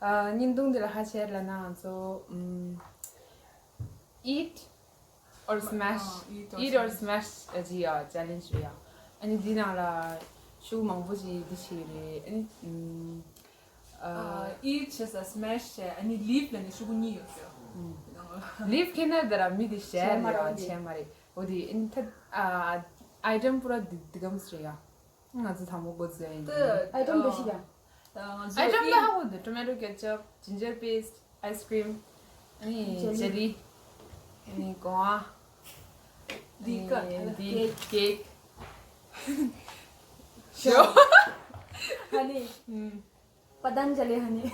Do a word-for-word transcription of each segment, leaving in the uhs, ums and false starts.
ཨ། བརྙན་ཐུང་འདི་ལ་ཧ་ཆེར་ལ་ན་ང་ཚོ་ཨམ། Eat or smash, ཨ། Eat or eat or smash ཨ་ཅི་ཡ་ཅེ་ལེན་ཇི་རེད་ཡ། ཨ་ནི་འདི་ནང་ལ་ཤུགས་མང་པོ་ཅིག་འདི་བྱས་རེད། ཨ་ནི་ཨམ། ཨ། Eat བྱས་ས་smash བྱས། ཨ་ནི་leave ལ་ནི་ཤུགས་གཉིས་ཡོད་ཟེར། ཨམ། leave ཁེ་ན་ད་ར་མི་འདི་བྱས་མ་རེད་བྱས་མ་རེད། འོ་དེ་ཨ་ནི་ད་ཨ་item པུ་ར་འདི་འདི་གམ་ཟེར་ཡ། ང་ཚོ་དང་པོ་འགོ་འཛིན་ཡིན། ད་item འདི་ཤི་ཡ། ང་ཚོ་item ད་ཧ་གོ་འདུག tomato ketchup, ginger paste, ice cream, ཨ་ནི་jelly, jelly, ཨ་ནི་གོང་ཨ། འདི་ཀ་ཨ་ནི་འདི་cake, cake. ཤོ། ཧ་ནི། ཨུམ། Patanjali honey.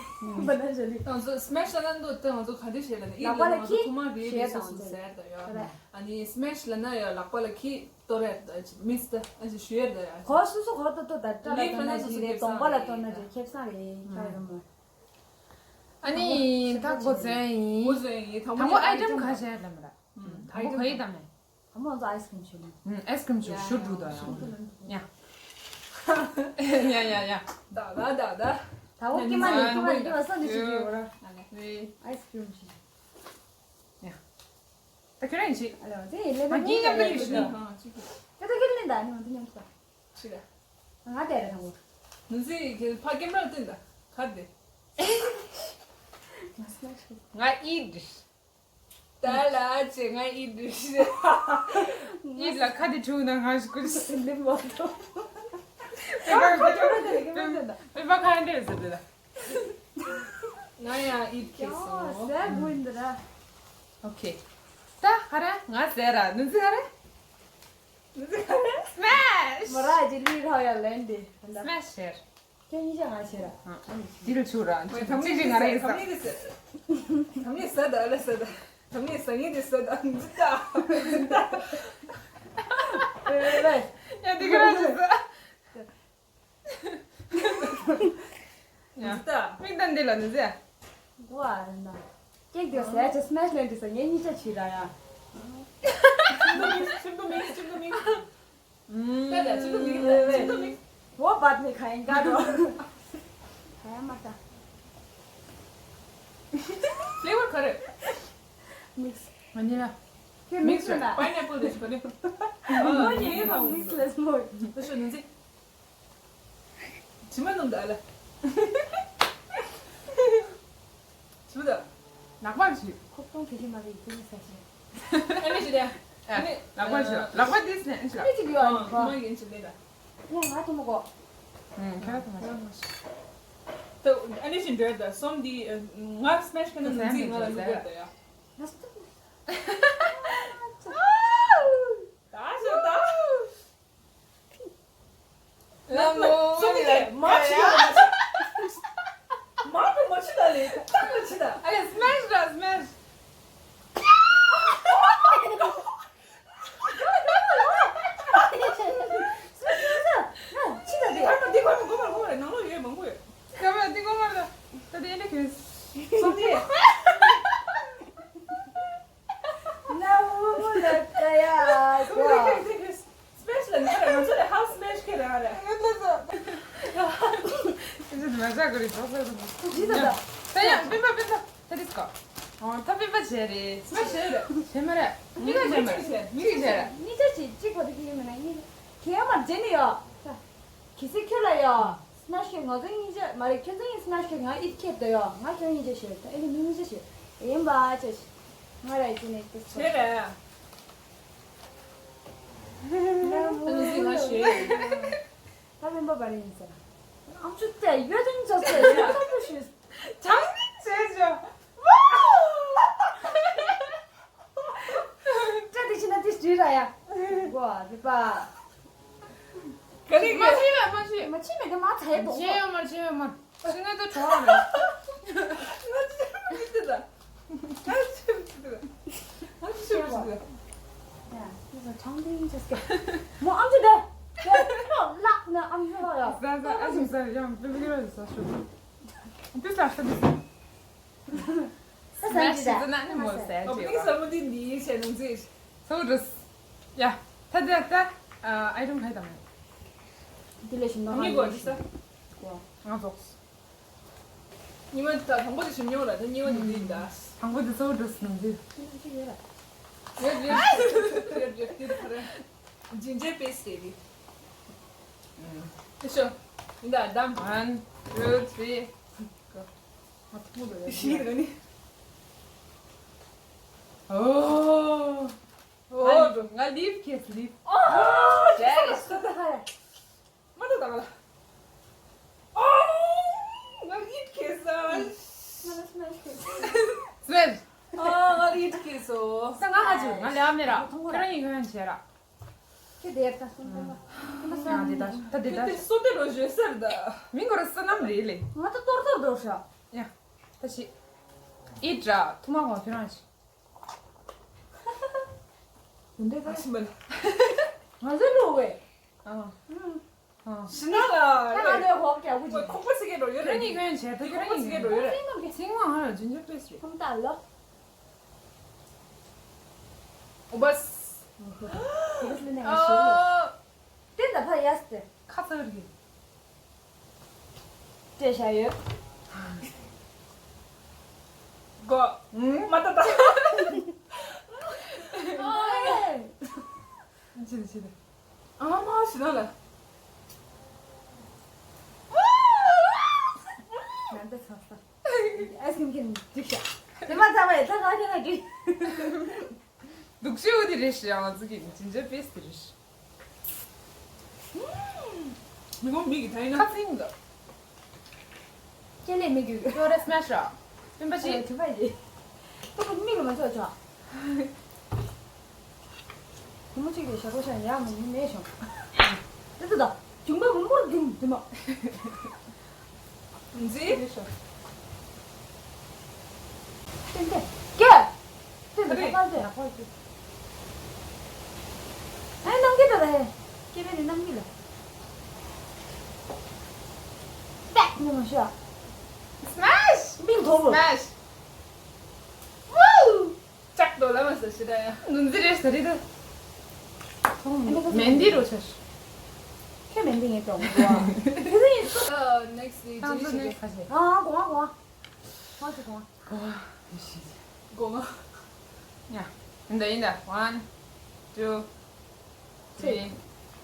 Patanjali. ང་ཚོ་smash ལ་ན་འདུག་ད་ང་ཚོ་ག་འདྲ་བྱས་ལ་ནི་ལག་པ་ལ་ཁྱི་ལ་ང་ཚོ་ཐུག་མ་རེད་ཞེས་དང་ཟེར་ཟེར་ད་ཡ། ཨ་ནི་smash ལ་ན་ཡ་ལག་པ་ལ་ཁྱི་གཏོར་ཡ་ད་mix ད་ཨ་ཅི་ཞུ་ཡ་ད་ཡ། ཁོ་སུ་སུ་ཁོ་ཏོ་ཏོ་ད་ཏྲ་ལ་leave ལ་ན་ན་སུ་ཅི་སུ་རེད། གདོང་པ་ལ་གཏོར་ན་ཅི་ཁེབས་སང་རེད་ཁ་རུ་མོ། ཨ་ནི་ད་འགོ་འཛིན་ཡིན། འགོ་འཛིན་ཡིན། དང་པོ་item ག་བྱས་ལ་མ་ར། དང་པོ་ག་ཡི་དང་མེད། ཨ་མ་ང་ཚོ་ice cream ཞུ་ལ། ཨུམ། ice cream ཞུ་ཞུ་འགྲོ་དང་ཡང་། ཡ་ཡ་ཡ་ཡ། ད་ད་ད་ད། ད་འོ་ཀི་མ་ནི་ཀི་མ་ནི་ཀི་མ་སོ་ནི་ཞུ་ཞུ་ཡོད་ར། ཨ་ནི། ice cream ཞུ། ཡ། ད་ཁྱོད་རང་ཡིན་ཞིག་ཨ་ལ་ཟེ་ལེ་ན་ང་ངའི་མཉམ་དུ་ཡོད་ཞུ་ནི། ད་ད་ཁྱོད་ལེན་ད་ནི་ང་ཚོ་མཉམ་དུ་ད། ཞིག་ལ། ང་དེ་ར་དང་པོ། ནུ་ཟི་གི་ཕ་ཀེམ་ར་བསྟན་ད་ག་དེ། ང་ཨི་ཌི། ད་ལ་ཅེ་ང་ཨི་ཌི་ཤི། ཨི་ཌི་ལ་ཁ་དེ་ཆུ་ན་ང་ཞིག་ཀུ་ཤི་ལེ་མོ་ཏོ། པེ་པ་ཁ་འདྲེ་ཟེར་དེ་ལ། ང་ཡང་ཨི་ཌི་ཁེ་སོང་། ཟེར་དགོས་འདི་ར། ཨོ་ཁེ། ད་ཧ་ར་ང་ཟེར་ར་ནུ་ཟི་ཧ་ར། ནུ་ཟི་ཧ་ར། སི་མེ་ཤི། མ་ར་ཇི་ལི་ར་ཡ་ལེན་དེ། སི་མེ་ཤི་ཤེར། ཁྱོད་གཉིས་ཆ་ང་བྱེད་ར། ཨ། འདི་ལ་ཆུ་ར། ཆུ་གཅིག་གཅིག་ང་ར་ཡིན་ས། ད་མི་ཟ་ད་ཨ་ལ་ཟ་ད། ད་མི་ཟ་ངེས་དེ་ཟ་ད་འཛི་ད། རེ་རེ། ཡ་འདི་ག་ར་ཞིག་ཟ། འཛི་ད། མིག་ད་འདི་ལ་འཛི་ཟ། གོ་ཨ་ར་ན། ཀེག་དེ་ཟ་ཡ་ཆ་སི་མེ་ཤི་ལེན་དེ་ཟ་ངེད་གཉིས་ཆ་ཆུ་ར་ཡ། ཆུ་མིག་ཆུ་མིག་ཆུ་མིག་ད་ལ་ཅི་ལུགས་མིག་ལ་ཅི་ལུགས་མིག་འོ་བད་མི་ཁ་ཡིན་ག་རོ། ཁ་ཡ་མ་ལྟ། ཕི་ལེ་ཝར་ག་རེ། མིག་སི། ང་ནི་ལ། ཁྱོད་མིག་སི་ན། པའི་ནེ་པལ་དེ་ཞིག་ག་ནི། ཨ་ངའི་ཁ་མིག་སི་ལེ་སི་མོ། ད་ཤོད་ནི་འཛི། ཇི་མ་ནུམ་ད་ལ། ཇི་མ་ད། ལག་པར་ཞུ། ཁོག་སྟོང་དེ་ཞིག་མ་རེད་དེ་ནི་ས་ཞིག་ཨ་ནི་ཞིག་ལས། ཨ་ནི། ལག་པར་ཞུ། ལག་པ་དེ་སི་ནས་ཨ་ནི་ཞིག་ཨ་ནི་ཅིག་ཡོད་ཨ་ནི་ཁོ། མ་ཡིན་ཞིག་ལས་ད། ཡང་ང་ཐུ་མ་གོ། ཨུམ་ཁ་ཐུ་མ་ཞིག་ད་ཨ་ནི་ཞིག་འདྲེ་ད་སོམ་དེ་ང་སི་མེ་ཤི་ཁ་ན་ནུ་འཛི་ང་ལ་ལུག་པར་ད་ཡ། ང་སི་ད། ད་ཞོ་ད། ལ་མོ་སོ་ནི་ལེ་མ་ཆི་ལ་མ་ཆི། མ་གི་མ་ཆི་ལ་ལེ་ཏག་ལ་ཆི་ལ། ཨ་ལེ་སི་མེ་ཤི་ལ་སི་མེ་ཤི། ཆི་ལ་ལེ། ཨ་ད་འདི་གོ་མ་གོ་མ་གོ་མ་ནང་ལོགས་ཡོད་མང་པོ་ཡོད། ག་མ་འདི་གོ་མ་ལ་ད་དེ་ཨེ་འདྲ་གྱོན། སོ་ནི། ན་བུ་མོ་ལ་ཀ་ཡ་ཀོ། སི་མེ་ཤི་ལ་ནི་ང་ཚོ་ལ་ཧའུ་སི་སི་མེ་ཤི་ཁེ་ར་ར། ཨེ་ལ་ཟ། ཨེ་ལ་ཟ་མ་ཟ་གོ་རི་ཟ་ཟ་ཟ། ཇི་ཟ་ཟ། ད་ཡང་པིན་པ་པིན་པ་ད་རིས་ཀོ། ཨོ་ད་པིན་པ་བྱས་རེད། སི་མེ་ཤི་རེད། བྱས་མ་རེད། གཉིས་ཀ་བྱས་མ་རེད། གཉིས་ཀ་བྱས་རེད། གཉིས་ཀ་ཅིག་གཅིག་པོ་དེ་གི་ཡིན་མིན་ན་གཉིས་ཀ་ཁེ་ཡ་མར་བྱས་ནི་ཡོད། གལ་སྲིད་ཁྱོད་ལ་ཡོད། སི་མེ་ཤི་ང་ཚོ་གཉིས་ཆ་མ་རེད། ཁྱོད་ཚོ་གཉིས་སི་མེ་ཤི་ང་ཨིད་ཁེབ་དོ་ཡོད། ང་ཁྱོད་གཉིས་ཆ་ཤོད་ད་ཨེ་ནི་མི་གཉིས་ཆ་ཤོད་ཡིན་པ་ཆ་ཤི། ང་ར་ཨི་ནི་ཏི་སོ། ཁྱོད་ར། ང་མུ་ཨ་ནི་ང་ཤོད། ད་མེན་པ་བ་རེ་ཡིན་ས། ཨམ་ཆུ་ཏེ་ཡོད་དུ་ཡིན་ཆ་སོ་ཡོད་ད་མུ་ཤོད། ཅང་ནི་ཆེ་ཆོ། ཏྲ་དེ་ཕྱི་ན་དེ་སྤྲུལ་ར་ཡ། གོ་རི་པ། ག་རེ་མ་ག་ཕྱི་བས་མ་ཕྱི། མ་ཕྱི་མེད་དེ་མ་ཚ་ཡི་དོ། ཕྱི་ཡོད་མ་ཕྱི་ཡོད་མ། ཕྱི་ན་དེ་གྲོགས་རེད། ང་ཚོ་མི་དེ་ད། ང་ཚོ་མི་དེ་ད། ང་ཚོ་མི་དེ་ད། ཡ་དེ་ཚོ་ཆང་དེ་ཡིན་ཅེས་ཀྱི། མོ་ཨམ་ཅི་དེ། དེ་ཁོ་ལག་ན་ཨམ་ཅི་ལ་ཡ། ཟ་ཟ་ཨ་ཟུམ་ཟ་ཡང་པི་པི་ལ་ཟ་ཤོག་དེ་ལ་ཤ་དེ་ཟ། སི་མེ་ཤི་ཟེར་ན་ནི་མོ་ཟེར་ཨོ་ཅེ་པི་ས་མོ་འདི་འདི་ཡིན་བྱས་ནང་ཚིག་སོ་རུས། ཡ། ད་ད་ད། ཨ་ཨའི་ཊེམ་ག་ཡི་དང་མེད། འདི་ལས་ཤིང་ཏོག་ཧ་གོ་འདི་ས། གོ། ང་ཚོགས། གཉིས་པ་ད་དང་པོ་དེ་ཞིམ་མྱོང་ར། ད་གཉིས་པ་དེ་འདི་ཡིན་ད། དང་པོ་དེ་གཙོ་བོ་འགྲོ་སོང་ནམ་རྒྱུན། ཅི་ཡོད་ར། རེད་རེད་རེད་རེད། འདི་ད་ར། ཇིན་ཇར་པེ་སི་ཊི་རེད། ཨེ་ཤོ། ཡིན་ད་དམ། One, two, three, go. ཨ་ཐུག་མོ་རེད། ཤི་རེད་ནི། ཨོ། ཨོ། ང་ལིབ་ཁེས་ལིབ། ཨོ། ཇེ་རེ་སོ་ད་ཧ་ཡ། མ་ད་ད་ལ། ཨོ། ང་ཡིད་ཁེ་ས། ང་ལ་སྨེལ་ཁེ། སྨེལ། ཨོ། ང་ཡིད་ཁེ་སོ། ས་ང་ཧ་ཅུ་ང་ལེ་ཨ་མེ་ར། ཁྱོད་རང་ཡིན་ཁྱོད་བྱེད་ར། ཁྱེད་དེར་ད་སུན་པ་ལ། ད་དེ་ད་ད་དེ་ད། ཁྱེད་དེ་སོ་དེ་རོ་ཞོད་སར་ད། མིང་གོ་ར་ས་ནམ་རེད་ལེ། ང་ད་ཏོར་ཏོར་འགྲོ་ཤག་ཡ། ད་ཤི། ཡིད་ར་ཐུ་མ་གོང་ཁྱོད་རང་ཤི། འདི་ད་ཤི་མ་ལ། ང་ཚོ་ལོ་བས། ཨ། ཨ། ཤི་ན་ལ། ད་ང་ཚོའི་ཧོབ་རྒྱག་གི་ཅིག་ཁོག་པ་ཚིག་གེ་འགྲོ་ཡོད་རེད། ཁྱོད་གཉིས་ཀྱོན་བྱས་ད་ཁྱོད་རང་ཁོག་པ་ཚིག་གེ་འགྲོ་ཡོད་རེད། ཚིག་མ་ཧ་ལ་ཇིན་ཇར་པེ་སི་རེད། ཁོམ་ད་ལོ། ཨོ་བས། ཨོ་བས་ལ་ནས་ང་ཤི་ལ། ཨ། དེ་ད་ཕ་ཡས་ཏེ། ཁ་ཚ་རེད། སྤྲད་བཞག་ཡོད། གོ། ཨུམ། མ་ད་ད། ཨོ་ཡེ། ཅི་རེད་ཅི་རེད། ཨ་མ་ཞི་ན་ལ། ང་འདི་ཚང་ས། ཨའི་སི་ཀྲིམ་གྱིན་འགྲིག་ཤག་དེ་མ་ཚང་བས་ད་ག་ག་ན་འགྲིག་སྡུག་ཤོས་འོ་དེ་རེད་ཤག་ང་ཚོ་གི་ཇིན་ཇར་པེ་སི་དེ་རེད་ཤག་མི་ཁོང་མིག་གི་ད་ཡིན་ན། ཁ་ཚིག་འདུག་ཅེ་ལེ་མི་རྒྱུག་ཡོ་རེ་སི་མེ་ཤ་ར། སྟོན་པ་ཅི། ཨ་ཐུབ་པ་ཡི། སྟོན་པ་མིག་ལ་མ་ཆོག་ཆོག་དེ་མོ་གཅིག་ལས་ཞག་པོ་ཤ་ཡག་མ་ཡིན་མེད་བྱུང་། དེ་ཚོ་ད་ཇུང་པ་མུར་མུར་གྱིན་དེ་མ། འཛི། ཏན་ཏན། ཀྱེ། ཏན་ཏན་ཕ་ཏན་ཏན་ཡག་པོ་ཡོད། ཨེ་ནམ་གྱི་ད་ད་ཧེ། སྐྱེ་བའི་ནི་ནམ་གྱི་ལ། ཏེག་ནི་མ་ཤ། སི་མེ་ཤ། མིང་ཐོག་རུ། སི་མེ་ཤ། ཝུ། ལྕགས་རྡོ་ལ་མ་ཟེར་ཞེ་དྲག་ཡ། ནུ་འཛི་རེད་ཟེར་རེད་ད། མེན་དི་རོ་ཆ་ཤི། ཁྱོད་མེན་དི་ངས་ཀྱོང་གོ་ཨ། དེ་ཚོ་ཡིན་སོ། ཨ། ནེག་སི་ཊི་ཌེ་ཇི་ལི་ཞིག་རེད། ཨ། གོང་ཨ་གོང་ཨ། གོང་ཨ་ཅི་གོང་ཨ། གོང་ཨ་ཞིག་གོང་ཨ། ཡ། ཡིན་ད་ཡིན་ད། One, two, three.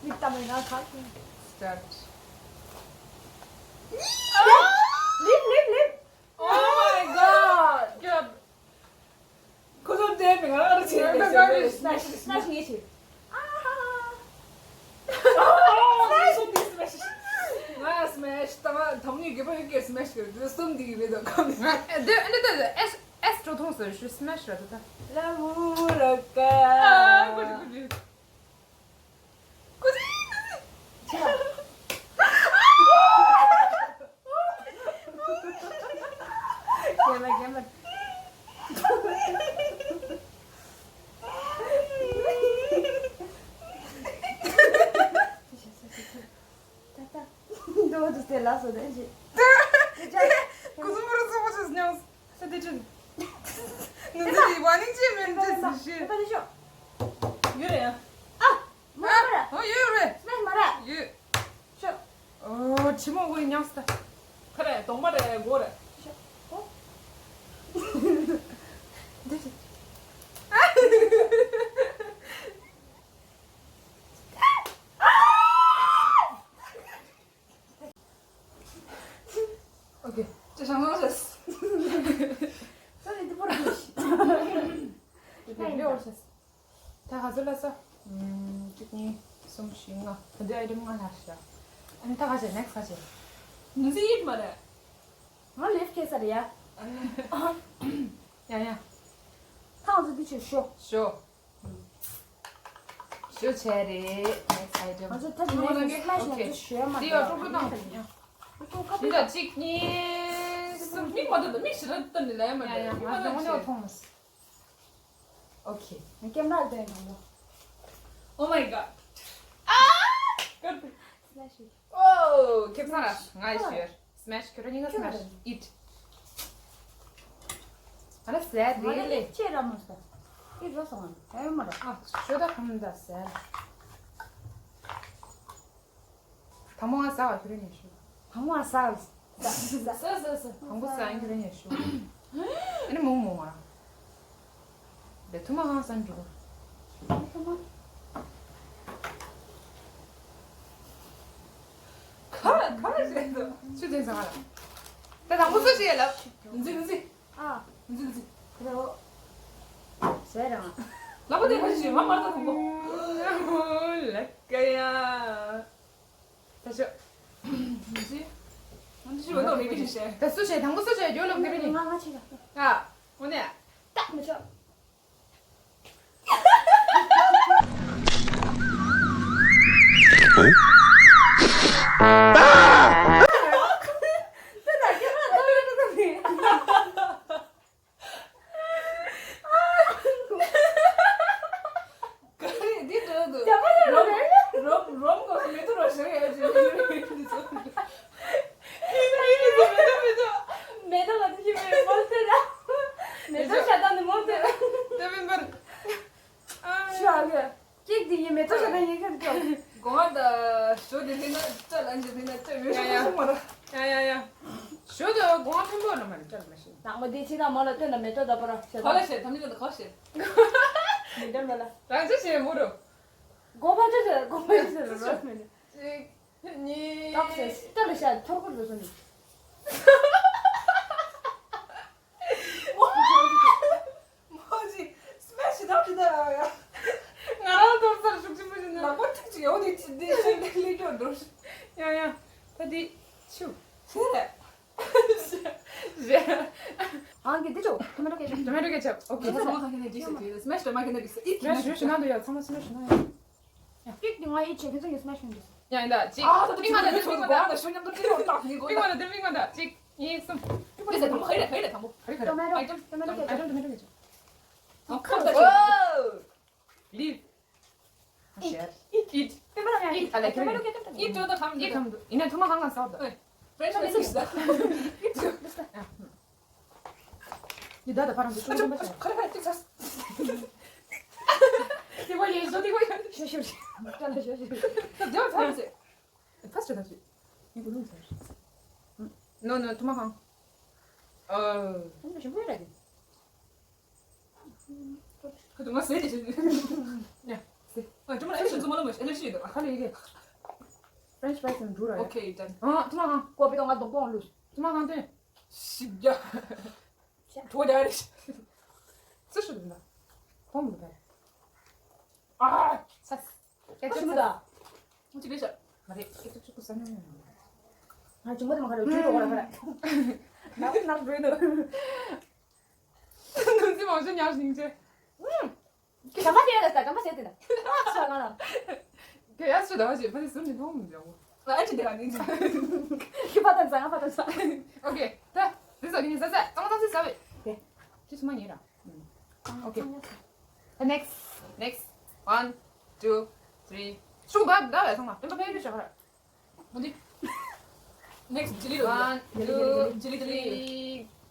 ལིབ་ཏ་མེ་ན་ཁ་ཁྱོད། Start. ལིབ་ལིབ་ལིབ། Oh my god. ཁོ་ཚོ་འདྲེས་པའི་ང་རང་རུ་ཆེ་བའི་ང་རང་ཆེ་བའི་སི་མེ་ཤི་སི་མེ་ཤི་ངས་ཆེ། ཨ་ཧ་ཧ། ཨོ་ཧོ། སི་མེ་ཤི་སི་མེ་ཤི། ང་སི་མེ་ཤི་ད་མ་དམ་ཉིད་དགེ་བ་ཡོད་ཀྱི་སི་མེ་ཤི་གི་རུ་གསུམ་འདི་གི་མེད་དོ་གམ། ང་འདི་འདི་འདི་ཨེས་ཨེས་འགྲོ་ཐོངས་སུ་ཤི་སི་མེ་ཤི་ར་ད་ད། ལ་མུ་ར་ཀ། ཨ་ཀུ་རི་ཀུ་རི། ཀུ་ཅི། ཆ། རྒན་ལ་རྒན་ལ། ད་ད། འདོད་དུ་དེ་ལ་སོ་དེ་ཞིག་ཀུ་ཟུམ་རུ་སོ་ཅི་སྙོགས། ས་དེ་ཅི། ནུ་ཚོད་ཀྱི་བ་ནིང་ཅི་མིན་ཅི་ཟེར་ཤེས། ད་ད་ཤོག་ཡོད་རེད་ཡ། ཨ། མ་རེད། ཨ། ཨོ་ཡོད་རེད། སྨན་མ་རེད། ཡོད། ཤོག་ཨོ་ཆི་མོ་གོ་ཡི་ཉམས་སུ་ད། ཁ་རེད་གདོང་པ་རེད་མགོ་རེད། ཤོག་ཨོ། འདི་ཤི། ཨོ་ཁེ། ཅི་ཞང་ཞང་ཤེས། ས་ནི་འདི་པོར་འདུག་ཤི། འདི་པོར་ཤེས། ད་ག་ཚོད་ལ་ས། ཨམ། གཅིག་གཉིས་གསུམ་བཞི་ལྔ། ད་འདི་ཨའི་ཊེམ་ལྔ་ལྷག་ཤག་ཨ་ནི་ད་ག་བྱེད། ནེག་སི་ག་བྱེད། ནུ་ཚོད་ཡིད་མ་རེད། ང་ལེབ་ཁེ་ས་རེད་ཡ། ཡ་ཡ། ད་ང་ཚོ་འདི་ཆོས་ཤོ། ཤོ། ཞུ་བྱས་རེད། Next item. ང་ཚོ་ཐབས་མེད་ནས་སི་མེ་ཤི་ང་ཚོ་ཞུ་ཡ་མ་འདི་ཡོད་ཀྲུག་ཀྲུག་བཏང་། འདི་ལ་གཅིག་གཉིས་གསུམ། མིག་མ་ཐོན་ད། མིག་ཞེ་དྲག་བཏོན་ནས་ལས་མ་འདྲ། མིག་མ་ཐོན་ཞེ། ཨོ་ཁེ། ང་ཀེམ་ར་ལ་བསྟན་ཡོང་ལོ། Oh my god. སི་མེ་ཤི། ཨོ། ཁེ་བཟང་ར། ང་ཡི་ཞུ་ཡ། སི་མེ་ཤི། ཁྱོད་ར་གཉིས་ཀ་སི་མེ་ཤི། ཨིཊ། ང་ལ་ཟས་རེད་ལེ། ང་ལ་ཅེ་ར་མ་ཟ། ཨིཊ་ར་སོང་ང་། ཨེ་མ་ར། ཨ། ཤོ་ད་ཁམ་ད་ཟས། དང་པོ་ང་ཟ་བ། ཁྱོད་ར་གཉིས་ཤོ། དང་པོ་ང་ཟ་བ། ཟ་ཟ་ཟ། དང་པོ་ཟ་ཡིན་གྱི་རེད་ཉེ་ཞུ། ཨ་ནི་མོག་མོག་མ། དེ་ཐུ་མ་ཧང་སང་འགྲོ། ཁ་ཁ་རེད་འདུག་ཆུ་དེ་ཟ་ང་ལ། ད་དང་པོ་སུ་ཞིག་ལབ། འཛི་འཛི། ཨ། འཛི་འཛི། རེད་འོ། ཟེར་རང་། ལབ་པ་དེ་ཁ་ཞིག་མ་མར་ད་དང་པོ། ལ་ཀ་ཡ། ད་ཤོ། འཛི། འཛི་ཞིག་འོ་ཏོ་མེད་གི་ཞིག་ཤེས། ད་སུ་ཞིག་དང་པོ་སུ་ཞིག་ཡོད་ལབ་གི་རེད། ང་ང་ཆེ་ག་ཨ། འོ་ནས། ཏག་མི་ཆོག་ག་རེ་འདི་འདྲ་འདུག་རྒྱ་མ་ཡོད་རོམ་རེད། རོམ་རོམ་གོ་མེ་ཏོག་རོ་ཞིག་ཡོད་ཅིག་མེ་ཏོག་ལ་དེ་ཞིག་མེད་མོལ་ཏེ་ར། མེ་ཏོག་ཤ་སྟག་ནི་མོལ་ཏེ་ར། དེ་མིན་པར། ཤ་གི། ཅིག་དེ་ཡིན་མེ་ཏོག་ཤ་སྟག་ཡིན་ཁྱོད་ཀྱང་། སྒོ་ང་ད་ཞོ་དེ་ལྷིང་ན་སྐྲ་ལ་འཇི་ལྷིང་ན་སྐྲ་མེད་ཡ་ཡ། སོང་མ་ར། ཡ་ཡ་ཡ། ཞོ་དེ་སྒོ་ང་མཐོན་པོ་ལ་མ་རེད་སྐྲ་ལ་མ་ཤེས། ནག་མོ་དེ་ཕྱི་ནང་མོ་ལ་སྟོན་ན་མེ་ཏོག་ད་པོ་ར་ཤ་ག་ལ་ཤེས་དམ་ཉི་ལ་ད་ག་ཤེས། མི་འདྲ་མ་ལ། རང་ཅི་ཤེས་མོ་རུ། སྒོ་ཕ་ཅི་ཤེས་སྒོ་ཕ་ཅི་ཤེས་རོ་རོ་མི་འདྲ། གཅིག་གཉིས། ཏོག་ཙེ་སྟོད་ལ་ཤ་ཐོར་ཁུར་དུ་སོང་ནས། མོ་ཅི་སྨན་ཞིག་དང་ཅི་ད་ཡ། ང་རང་ཐོར་སར་ཤུགས་ཆེན་པོ་ཞིག་ན། ལག་པ་ཐིག་ཅིག་ཡོད་དེ་ཅི་འདི་ཤིང་འདི་ལི་ཀྱོ་འགྲོ་ཤི། ཡ་ཡ། ད་འདི་ཆུ། ཤི་རེད། རེད། ཨང་གི་འདི་ཆུ་ཐོ་མེ་ཊོ་ཀེ་ཆབ། ཊོ་མེ་ཊོ་ཀེ་ཆབ། ཨོ་ཁེ། ད་ཚང་མ་ཁ་ཁེ་ནས་འདི་ཤི་ཟེར་སྨན་ཞིག་མ་ཁེ་ནས་འདི་ཤི་ཨི་ཁེ་ནས་འདི་ཤི། ན་འདི་ཡ་ཚང་མ་སྨན་ཞིག་ན་ཡ། ཡ། ཀིག་དེ་ང་ཡིད་ཆེས་ཁྱེད་ཚོ་ངས་སྨན་ཞིག་འདི་ཤི། ཡ་ཡིན་ད་ཅིག་ཨ་ད་མིག་མ་ད་དེ་མིག་མ་ད། ད་ཤོ་ཉམས་ད་ཏི་ཡོང་ཏག་ནི་གོ་ད། མིག་མ་ད་དེ་མིག་མ་ད་ཅིག་གཉིས་གསུམ། དེ་ཟེར་དང་པོ་ཧེ་རེ་ཧེ་རེ་དང་པོ། ཧེ་རེ་ཧེ་རེ། ཊོ་མེ་ཊོ། ཨའི་ཊེམ་ཊོ་མེ་ཊོ་ཀེ་ཆབ། ཨའི་ཊེམ་ཊོ་མེ་ཊོ་ཀེ་ཆབ། ཨོ་ཁ་ད་ཤོ། ལིབ། ཨིཊ། ཨིཊ། ཨིཊ། ཨ་ལ་ཁྱེད་ཨིཊ་འགྲོ་ད་ཁམ་འགྲོ། ཨིཊ་འགྲོ་ད། ཡིན་ན་ཐུ་མ་གང་གང་ཟ་བ་ད། ཧྥྲེན་ཆི་ཕ་རའི་སི་ཟ། ཨིཊ་འགྲོ། འདི་ད་ད་ཕ་རང་གི་ཤུགས་ཆེན་པོ་ཤར། ཁ་རེ་ཁ་རེ་ཏིག་ཚ། དེ་བ་ཡེ་ཟོ་དེ་བ་ཡེ། ཤོ་ཤོ་ཤོ། ད་ད་ཤོ་ཤོ། ད་དེ་བ་ཚ་རེད་ཟེར། ཕ་སི་ད་ཤོ། ཡིན་གོ་ལུང་ཚ། ནོ་ནོ་ཐུ་མ་གང་། ཨ། ཐུ་མ་ཞིམ་པོ་རེད། ཁ་དུ་མ་ཟེར་ཏེ་ཞིག་ཡ། ཟེར། ཨ་ཅུང་མ་ཨེ་ལེ་ཤི་ཛུ་མ་ལ་མ་ཨེ་ལེ་ཤི་ཡོད། ཁ་ལ་ཡི་གེ། ཕྲེན་ཆི་ཕ་རའི་སི་འགྲོ་ར། ཨོ་ཁེ་ཌན། ཨ་ཐུ་མ་གང་། ཀོ་པི་དང་ང་དོང་པོང་ལུས། ཐུ་མ་གང་དོན། ཤི་རྒྱ། ཐོ་རྒྱ་རེ་ཤི། ཙི་ཤི་ལུ་ན། ཁོང་མི་ད། ཨ། ས། ཁ་ཤི་མི་ད། ཅི་བེ་ཤ། མ་རེད་ཁྱེད་ཚོ་ཆུ་ཁུ་ས་ནོ། ང་ཅུང་མ་དེ་མ་ཁ་ལ་ཇུས་རོགས་ལ་ཁ་ལ། ནག་ནག་འགྲོ་ནོ། ནུ་ཙི་མང་ཤོས་ཉར་ཞིང་ཆེ། ཨུམ། གྲམ་པ་དེ་ཡ་ད་ད་གྲམ་པ་ཟེར་དེ་ན། ཨ་ཁ་ང་ལ། དེ་ཡ་སུ་ད་བ་ཞེས་ཕ་ནི་ཟུར་ནི་མཐོང་མི་འཇོག་གོ། ཨ་ཅི་དེ་ར་ནི་ཅི། ཁྱི་ཕ་ད་ཟ་ང་ཕ་ད་ཟ། ཨོ་ཁེ། ད་རི་ཟ་གི་ནི་ཟ་ཟ་ཙང་ཙང་ཟ་ཟ་བས། དེ། ཁྱི་སུ་མ་ཉེ་ར། ཨོ་ཁེ། ད་next next one two three ཤུག་ད་ད་བས་ཚང་མ་སྟོན་པ་ཕན་ཡོད་བྱ་ག་ར། མོ་འདི། next ཇི་ལི་རོ། One two three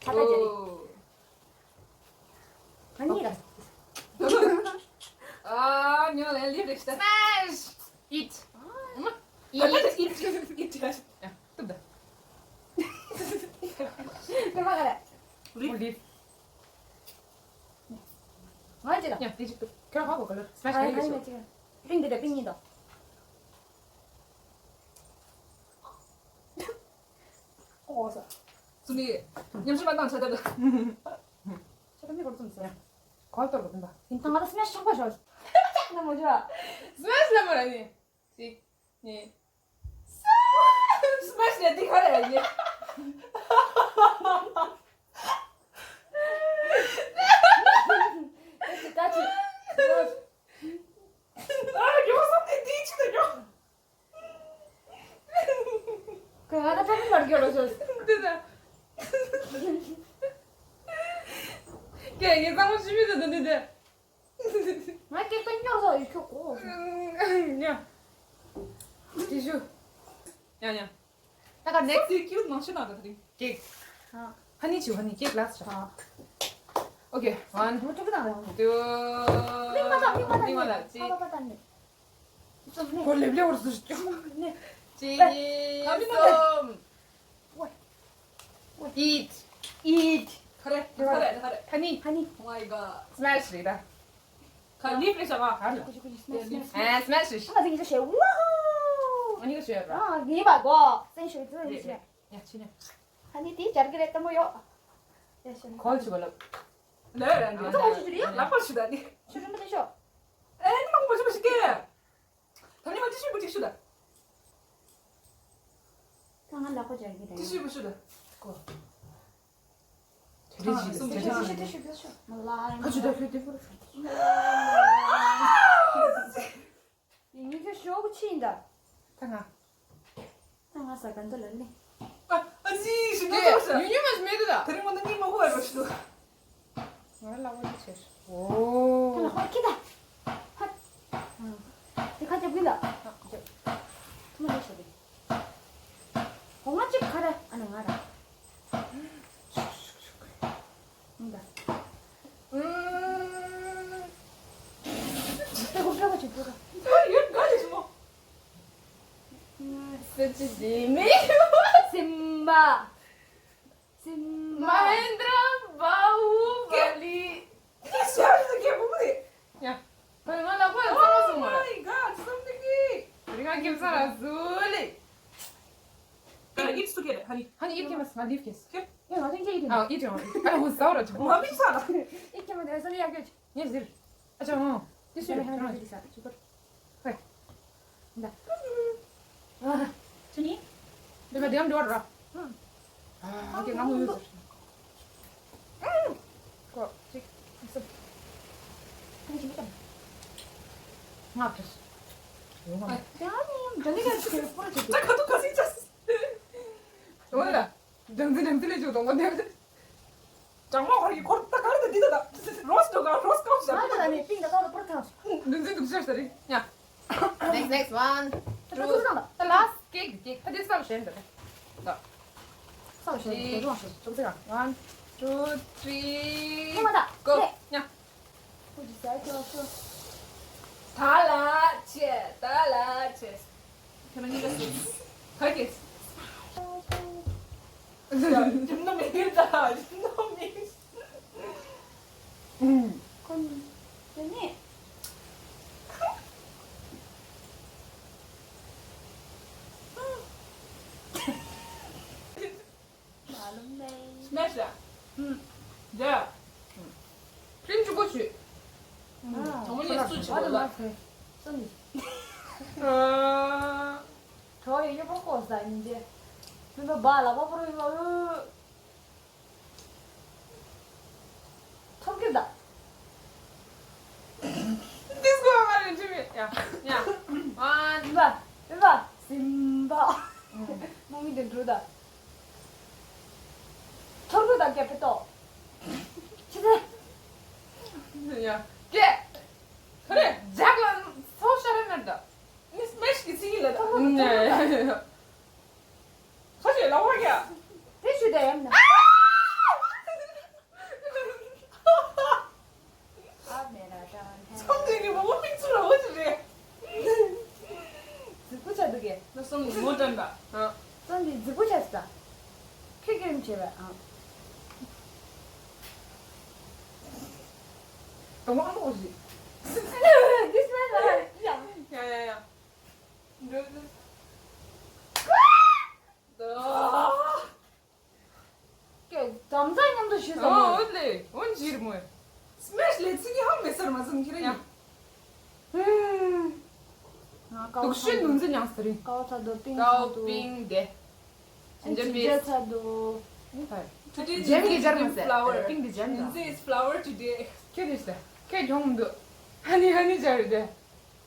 ཁ་ཁ་ཇི་ལི། go། ཨ་ཉོ་ལེ་ལི་རེ་ཤ། Smash it། ཨ་ད་ད་ད་ཨིཊ་ཨིཊ་ཨིཊ། ཡ་ཏུབ་ད། ཏུབ་མ་ག་རེ། ལི། མོ་ལི། ང་ཅི་ལ། ཡ་ཏི་ཅིག་ཏུ། ཁྱོད་ཧ་གོ་ག་ལ། Smash ཨ་ག་ཡ་ལི་ཤོ། ཅི་ལ། པིང་འདི་ད་པིང་ཡིན་ད། ཨོ་ས། ཙུ་ནི། ཉམས་ཞིབ་མ་བཏང་ཆ་ད་ད། ཆ་ད་མི་གོ་ཙུམ་ཟེར། གོ་ལྟར་གོ་དུམ་པ། ཡིན་ད་ང་ད་སྨན་ཤོག་པ་ཤོག་ན་མོ་ཇོ། སྨན་ལ་མོ་ར་ནི། གཅིག་གཉིས། སྨན་ལ་འདི་ག་རེ་ཡིན། ཨེ་ཅི་ད་ཅི། ཨ་ཡོ་སམ་ནི་འདི་ཅི་ད་ཡོ། ཁོས་ང་ད་ཕྲ་མི་མར་གྱོ་རོ་ཤོས། འདི་ད། ཀྱེ་ངས་གཙང་མ་ཞུ་མི་འདུག་འདི་འདི། ང་སྐད་པ་སྙོག་ཟ་ཡི་ཁྱོད་གོ། ཉ། ཅི་ཞུ། ཉ་ཉ། ད་ག་next། སི་ཀིའུ་མང་ཤོས་ན་ད་དེ་རིང་། ཀེག་ཧ་ནི་ཆུ་ཧ་ནི་ཀེག་ལ་ས། ཨོ་ཁེ། One two། མིག་མ་ད་མིག་མ་ད་མིག་མ་ད་ཅི། ཁོ་ལེབ་ལེ་བར་སུ་ཅུ། གཅིག་གཉིས་གསུམ། Eat. Eat. ཧ་རེ་ཧ་རེ་ཧ་རེ། ཧ་ནི། ཧ་ནི། Oh my god. Smash རེད་ད། ཁ་ལིབ་རེད་ཤག་ཨ། ཧ་ལ། ཨ། Smash རེད། ཨ་ང་ཚོ་ཡིན་ཅི་ཤེས། ཝའོ། ཨ་ནི་ག་ཤོད་ར། ཨ་ངེས་པ་གོ། སེམས་ཤོད་ཚོད་ཡིན་ཤེས། ཡ་ཕྱི་ནས། ཨ་ནི་དེ་སྦྱར་གི་རེད་ལྟད་མོ་ཡོད། ཡ་ཤོད་ནས། ཁོལ་ཆུ་བ་ལབ། ལ་ར་འདི། ཨ་ཁོལ་ཆུ་རེད། ལ་ཁོལ་ཆུ་ད་ནི། ཆུ་རིན་པོ་ཆེ་ཤོག་ཨེ་ནི་མང་པོ་ཆུ་བ་ཞིག་གེ། ད་ནི་ཧ་ཏི་ཤུ་པུ་ཏི་ཤུ་ད། ད་ང་ལ་ཁོ་སྦྱར་གི་རེད། ཏི་ཤུ་པུ་ཤུ་ད། ཀོ། དེ་རེད་ཅི་དེ་རེད་ཅི། ཤུ་ཤུ་ཤུ་ཤུ་ཤུ། མ་ལ་ཡིན། ཁ་ཆུ་ད་ཁྱོད་དེ་པོ་ར་ཤོད། དེ་ཉིད་ཀྱི་ཤོག་གུ་ཕྱིན་ད། ད་ང་། ད་ང་ཟ་ག་འདི་ལ་ནི། ཨ་ཨ་ཟི་ཞིག་ཏེ་ཏོ་ཏོ་ཤ། ཉུ་ཉུ་མ་ཞིག་མེད་དུ་ད། དེ་རིང་མ་ན་གཉིད་མ་ཁུག་ཨ་རོ་ཤི་དུ། ང་ལ་བ་ཅི་ཆེ། ཨོ། ད་ལ་ཧོ་ཁི་ད། ཧ། དེ་ཁ་ཅབ་གི་ལ། ཐུ་མ་ལ་ཤ་དེ། ཧོ་ང་ཅིག་ཁ་ར་ཨ་ན་ང་ར། ཨུམ། ད། ཨུམ། ད་ཧོ་ཀ་བ་ཅིག་ཀ། ཡོད་ག་ལེ་ཤི་མོ། སུ་ཅི་དེ་མི། སིམ་བ། སིམ་བ། མ་ཧེན་དྲ་བྷ་ཧུ་བ་ལི། ཁྱེད་ཤར་ཟ་ཁྱེད་བུ་མོ་རེད། ཡ། ཁོས་ང་ལ་ཁོས་བསམ་བློ་གསུངས་མ་རེད། Oh my god, something big. རི་ང་ཁྱེད་ས་ར་ཟུ་ལེ། ང་ཡིད་སུ་ཁྱེད་རེད་ཧ་ནི། ཧ་ནི་ཡིད་ཁྱེད་མ་སི་ང་ལིབ་ཁྱེད་སི། ཁྱེད། ཡ་ང་ཐེངས་ཁྱེད་ཡིད་ཁྱེད་མ། ཨ་ཡིད་ཁྱེད་མ། ཨ་ཧུ་ཟ་ར་ཅི་མ་མི་ས་ར། ཡིད་ཁྱེད་མ་དེ་ས་ལེ་ཡ་ཁྱེད། ངས་ཟིར། ཨ་ཅག་ཨང་། དེ་སུས་རེད་ཧ་ནི་ཡིད་ས་ཅི་པར། ཧེ། ད། ཨ། ཅི་ནི། འདི་མ་འདི་ཡང་འགྲོ་ར། ཨ། ཨ་ཀེ་ང་མོ་ཡོད་ཟེར། ཀོ། ཅིག་ཨ་སུ། ཨ་ཅི་མི་ཀྱང་། ང་ཕེ། ཡོང་ང་། ཨ་ཡ་ནི་འདི་ནི་ག་ཅི་ཁེ་པོ་ཅི། ད་ཁ་ཐུག་ཁ་སིང་ཅས། འོ་ལ། སྦྲང་རྩི་སྦྲང་རྩི་ལས་བྱུང་དང་པོ་འདེབས། སྦྲང་མ་ཧོར་གྱི་འཁོར་ད་ག་རེ་ད་འདི་ད་ད། རོས་འགྲོ་ག་རོས་ཀའོ་ཤ། ང་ད་ནི་པིང་ད་ད་པར་ཐང་། འདུ་འཛི་འདུག་ཤར་ས་རེད་ཡ། Next, next, one, two, the last cake, cake. ད་འདི་ས་བ་ཞན་ད་ད། ས་བ་ཞན་ད་ད། ཅོག་ཙེ་ག one, two, three, go. ཡ། ཁོ་ཅི་ཟ་ཅོག་ཅོག་ད་ལ་ཆེ། ད་ལ་ཆེ། ཁྱོད་རང་གཉིས་ཀ་སུ། ཁ་སྐད། རིམ་ནོ་མི་ཡིན་ད། རིམ་ནོ་མི་ཡིན། ཁོ་དེ་ནས། མ་ལུམ་ནེ། སྨྲས་ཤག་ཧུམ། ཡ། ཁྲིམས་གཅིག་པོ་ཞུས། ཨ། གྲོགས་ཡས་སུ་ཆེ་བོ་ལ། སུ་ནི། ཨ། གྲོགས་ཡས་གཡོག་པོ་ཀོ་ས་ཡིན་ཏེ། མི་འབའ་བ་ལ་བ་པོ་རུ་ཡོད་པ། ཐོབ་ཀྱི་ད། This go on in Jimmy. Yeah. Yeah. One. ཨིན་པ། ཨིན་པ། སིམ་པ། ཨུམ། མོ་མི་དེ་འགྲོ་ད། ཐོར་གུ་ད་རྒྱབ་པའི་ཏོ། ཅི་ཟེ། Yeah. ཀེ། ཁ་རེ། ཇག་ལ་ཚོ་ཤ་རེ་མེར་ད། ནི་སྨྲས་ཤིག་གི་ཚིག་ཡིན་ལ་ད། ཨུམ། ཁ་ཅིག་ལ་བ་ཡ། དེ་ཞུ་དེ་ཡམ་ན། ཨ་མེ་ར་ཏྲ་ཧན། ཚང་དེ་གི་མོ་མིག་ཆུ་ར་བ་ཅི་རེད། རྫིག་པོ་ཆགས་འདུག་གས། ན་སོང་གི་མོ་ཏྲན་པ། ཨ། ཚང་དེ་རྫིག་པོ་ཆགས་སི་ད། ཁྱེད་ཀྱི་རིམ་བྱས་པས་ཨ། དང་པོ་ཨ་མོ་ཞིག This man ཡ་ཡ་ཡ། འགྲོ་འགྲོ། ཀྱེ། དམ་བཟའ་མཉམ་དུ་ཞུས་ས་མོ། ཨོ་ལེ། འོན་ཇིར་མོ། སྨྲས་ལེ་ཚིག་གི་ཧམ་མེ་སར་མ་ཟིན་ཁྱེར་ཡ། ཧུམ། ང་དུག་ཤུན་ནུ་འཛི་མྱངས་སི་རིང་། ཀའོ་ཚ་དུ་པིང་ཀའོ་ཚ་དུ། པིང་དེ། ཨ་ཇིན་ཇར་ཇིན་ཇར་མེ་ཚ་དུ། Today ཇེམ་གྱི་ཇར་མ་ཟེར། Flower. Pink the gem. Nunzi is flower today. ཁྱོད་དེ་ཤི་ད། ཁྱོད་གྱོང་མི་འདུག་ཧ་ནི་ཧ་ནི་ཇར་དེ།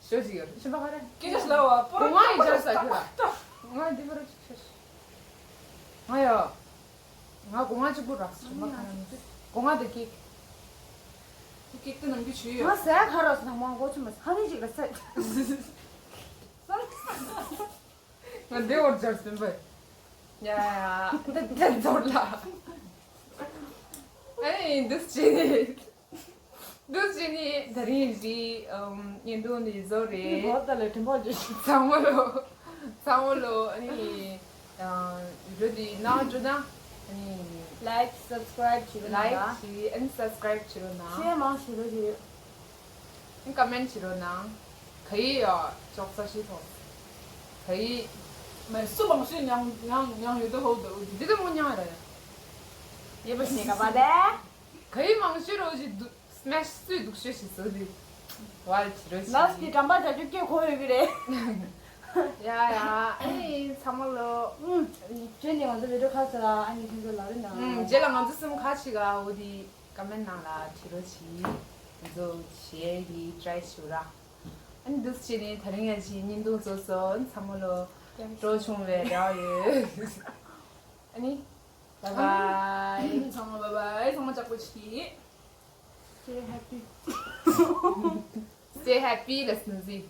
ཞོ་ཞིག་ཡོད་རེད། ཤི་པ་ག་རེ། སྐད་ཆ་ལ་བ་པོ་ར། གོང་མ་ཡི་ཇར་ས་ཁྱོད་ལ། ང་འདི་བར་ཆོས། ང་ཡ། ང་གོང་མ་གཅིག་པུ་རག་སོང་མ་ག་རེ་མི་འདུག་གོང་མ་དེ་ཀིག་དེ་ཀིག་དེ་ནང་གི་ཆུ་ཡོད། ང་ཟས་ཁ་རོགས་ནང་མ་མགོ་ཆུ་མ་ཧ་ནི་ཅིག་ལ་ཟས། ང་བདེ་བར་སྦྱར་ཟིན་པས། ཡ་ཡ་ཡ། དེ་དེ་ཚོར་ལ། ཨེ་འདུག་ཅི་ནི། འདུག་ཅི་ནི་ད་རིང་རི་ཨམ་ཉིན་དུ་ནི་བཟོ་རེད། ངོ་ལྟ་ལ་དྲིན་པོ་བརྗོད་ཤིག་ཚང་མ་ལོ། ཚང་མ་ལོ་ཨ་ནི། འགྲོ་དེ་ནང་འགྲོ་ན། ཨ་ནི་like subscribe བྱེད་རོགས་གནང་། Like བྱེད། ཨ་ནི་subscribe བྱེད་རོགས་གནང་། share མང་ཞིག་རོགས་བྱེད། ཨ་ནི་comment བྱེད་རོགས་གནང་། ག་ཡི་ཡོ་ཅོག་ཙ་ཞིག་ཐོག་ག་ཡི་མ་སུ་མང་ཤོས་མྱང་མྱང་མྱང་ཡོད་དོ་ཧོ་དོ་འདི་དུ་མོ་མྱང་ར་ཡ། ཡེ་པ་ཞེ་ག་པ་དེ། ག་ཡི་མང་ཤོས་རོ་ཞིག་སྨེ་སུས་སྡུག་ཤོས་ཤིག་བཟོ་དུས་བར་གྱི་རོ་ཞིག་ལགས་ཀྱི་འགྲམ་པ་བྱ་རྒྱུ་སྐད་གོ་ཡོད་ཀྱི་རེད། ཡ་ཡ། ཨ་ནི་ཚང་མ་ལོ། ཨུམ། བྱས་ནས་ང་ཚོ་བི་ཌིའོ་ཁ་ཚོ་ལ་ཨ་ནི་ཁྱེད་ཚོ་ལ་རེ་ན། ཨུམ། རྗེས་ལ་ང་ཚོ་གསུམ་ཁ་ཅིག་ག་འོ་དེ་ཀོ་མེན་ནང་ལ་བྲིས་རོགས་གྱིས། ང་ཚོ་བྱེད་ཀྱི་ཊི་རའི་ཞུ་ར། ཨ་ནི་འདུག་བྱས་ནས་དེ་རིང་ཡ་ཅིག་བརྙན་ཐུང་བཟོ་སོང་། ཚང་མ་ལོ་སྤྲོ་བྱུང་བའི་རེ་བ་ཡོད། ཨ་ནི། bye bye། ཚང་མ་bye bye། ཚང་མ་ལྕགས་པོ་བྱེད། Stay happy། Stay happy ལ་སུན་ཟི།